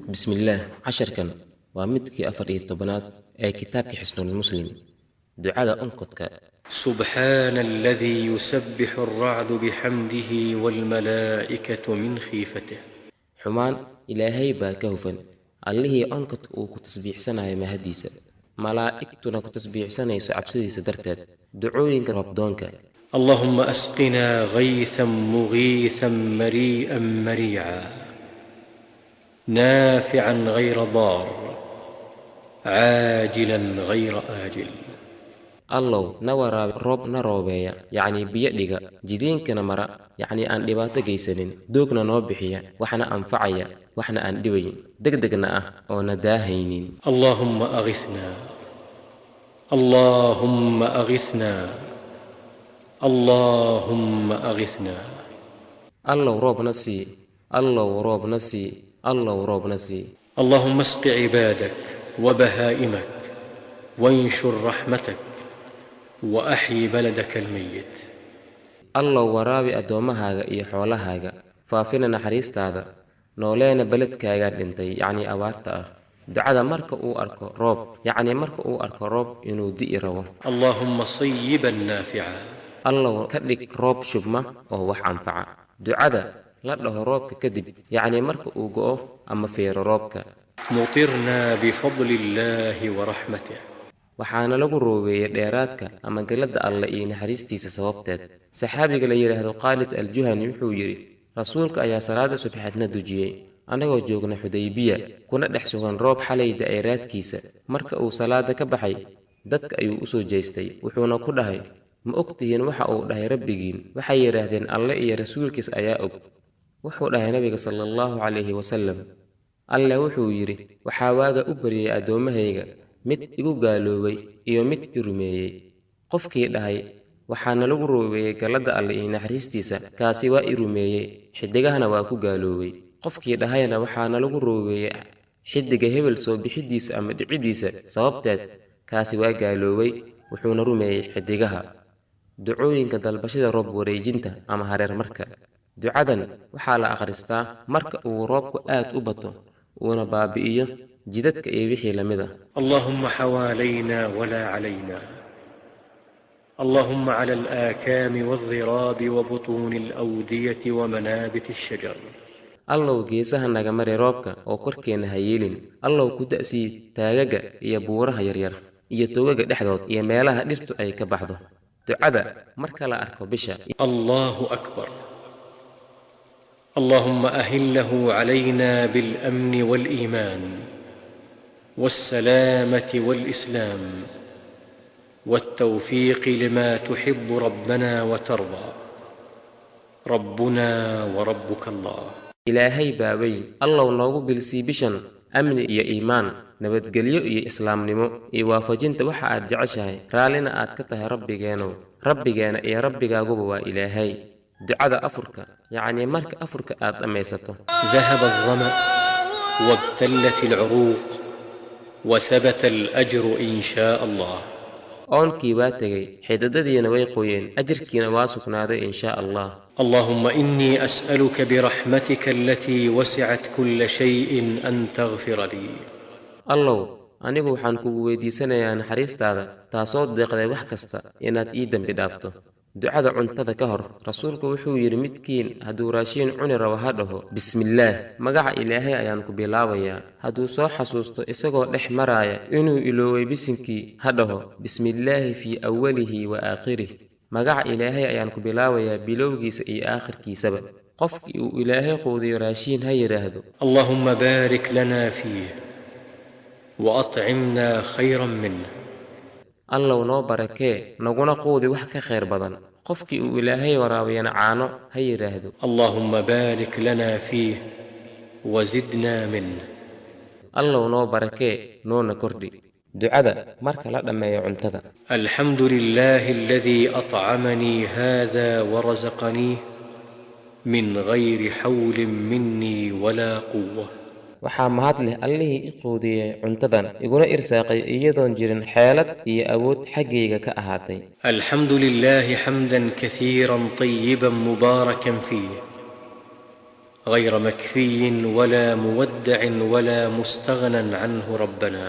Bismillaah, casharkan waa midkii 14aad ee kitaabka Xisnul Muslim. Ducada onkodka. سبحان الذي يسبح الرعد بحمده والملائكة من خيفته. Xumaan Ilaahay baa ka hufan, Allihii onkodka uu ku tasbiixsanayo mahadiisa, malaa'igtuna ku tasbiixsanayso cabsidiisa darteed. Ducooyinka roobdoonka. اللهم أسقنا غيثا مغيثا مريئا مريعا نافعا غير ضار عاجلا غير آجل. Allow na waraabi roob na roobeeya, yacnii biyo dhiga, jidiinkana mara, yacnii aan dhibaato geysanin, doogna noo bixiya, waxna anfacaya, waxna aan dhibayn, degdegna ah oo na daahaynin. اللهم أغثنا، اللهم أغثنا، اللهم أغثنا. Allow roobna sii, Allow roobna sii, Allow roobna sii. اللهم اسق عبادك وبهائمك وانشر رحمتك وأحي بلدك الميت. Allow waraabi addoommahaaga iyo xoolahaaga, faafina naxariistaada, nooleena beledkaagaa dhintay, yacnii abaarta ah. Ducada marka uu arko roob, yacnii marka uu arko roob inuu di'i rabo. اللهم صيبا نافعا. Allow ka dhig roob shubma oo wax anfaca. Ducada la dhaho roobka kadib, yacnii marka uu go'o ama feero roobka. مطرنا بفضل الله ورحمته. Waxaana lagu roobeeyey dheeraadka ama galladda Alle iyo naxariistiisa sababteed. Saxaabiga la yidhaahdo Khaalid Aljuhani wuxuu yidhi: Rasuulka ayaa salaada subxeedna dujiyey annagoo joogna Xudaybiya, kuna dhex sugan roob xalay da'ay raadkiisa. Marka uu salaada ka baxay, dadka ayuu u soo jeestay, wuxuuna ku dhahay: "Ma og tihiin waxa uu dhahay Rabbigiin?" Waxay yidhaahdeen: "Alle iyo rasuulkiis ayaa og." Wuxuu dhahay Nabiga sala Allahu calayhi wasalam: "Alle wuxuu yidhi: 'Waxaa waaga u baryay addoommahayga mid igu gaaloobay iyo mid i rumeeyey. Qofkii dhahay: Waxaana lagu roobeeyey galladda Alle iyo naxariistiisa, kaasi waa i rumeeyey, xidigahana waa ku gaaloobay. Qofkii dhahayna: Waxaana lagu roobeeyey xiddiga hebel soo bixidiisa ama dhiciddiisa sababteed, kaasi waa gaaloobay, wuxuuna rumeeyey xidigaha.'" Ducooyinka dalbashada roob wareejinta ama hareer marka. Ducadan waxaa la akhristaa marka uu roobku aad u bato, uuna baabi'iyo jidadka iyo wixii la mid ah. اللهم حوالينا ولا علينا، اللهم على الآكام والضراب وبطون الأودية ومنابت الشجر. Allow geesaha naga mari roobka oo korkeenna ha yeelin. Allow ku da'sii taagaga iyo buuraha yaryar iyo togaga dhexdood iyo meelaha dhirtu ay ka baxdo. Ducada marka la arko bisha. الله أكبر. اللهم أهله علينا بالأمن والإيمان والسلامة والإسلام والتوفيق لما تحب ربنا وترضى، ربنا وربك الله. Ilaahay baa weyn. Allow noogu bilsii bishan amni iyo iimaan, nabadgelyo iyo islaamnimo, iyo waafajinta waxa aad jeceshahay, raallina aad ka tahay, Rabbigeenow. Rabbigeena iyo Rabbigaaguba waa Ilaahay. Ducada afurka, yacnii marka afurka aad dhammaysato. ذهب الظمأ وابتلت العروق وثبت الأجر إن شاء الله. Oonkii waa tegey, xididadiina way qoyeen, ajirkiina waa sugnaaday, inshaa Allah. اللهم إني أسألك برحمتك التي وسعت كل شيء أن تغفر لي. Allow anigu waxaan kugu weydiisanayaa naxariistaada taasoo deeqday wax kasta inaad ii dembi dhaafto. Ducada cuntada ka hor. Rasuulku wuxuu yidhi: "Midkiin hadduu raashiin cuni rabo, ha dhaho: Bismillaah, magaca Ilaahay ayaan ku bilaabayaa. Hadduu soo xasuusto isagoo dhex maraaya inuu ilooway bisinkii, ha dhaho: Bismillaahi fii awalihi wa aakhirih, magaca Ilaahay ayaan ku bilaabayaa bilowgiisa iyo aakhirkiisaba." Qofkii uu Ilaahay quudiyo raashiin, ha yidhaahdo: اللهم بارك لنا فيه وأطعمنا خيرا منه. Allow noo barakee, naguna quudi wax ka khayr badan. Qofkii uu Ilaahay waraabiyana caano, ha yidhaahdo: اللهم بارك لنا فيه وزدنا منه. Allow noo barakee, noona kordhi. Ducada marka la dhammeeyo cuntada. الحمد لله الذي أطعمني هذا ورزقنيه من غير حول مني ولا قوة. Waxaa mahad leh Allihii i quudiyey cuntadan, iguna irsaaqay iyadoon jirin xeelad iyo awood xaggayga ka ahaatay. الحمد لله حمدا كثيرا طيبا مباركا فيه. غير مكفي ولا مودع ولا مستغنى عنه. ربنا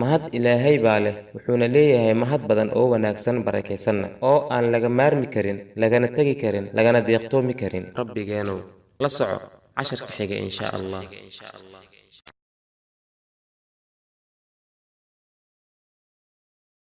Mahad Ilaahay baa leh, wuxuuna leeyahay mahad badan oo wanaagsan, barakaysanna, oo aan laga maarmi karin, lagana tegi karin, lagana deeqtoomi karin. Rabbigeenow, la soco casharka xiga, insha Allah.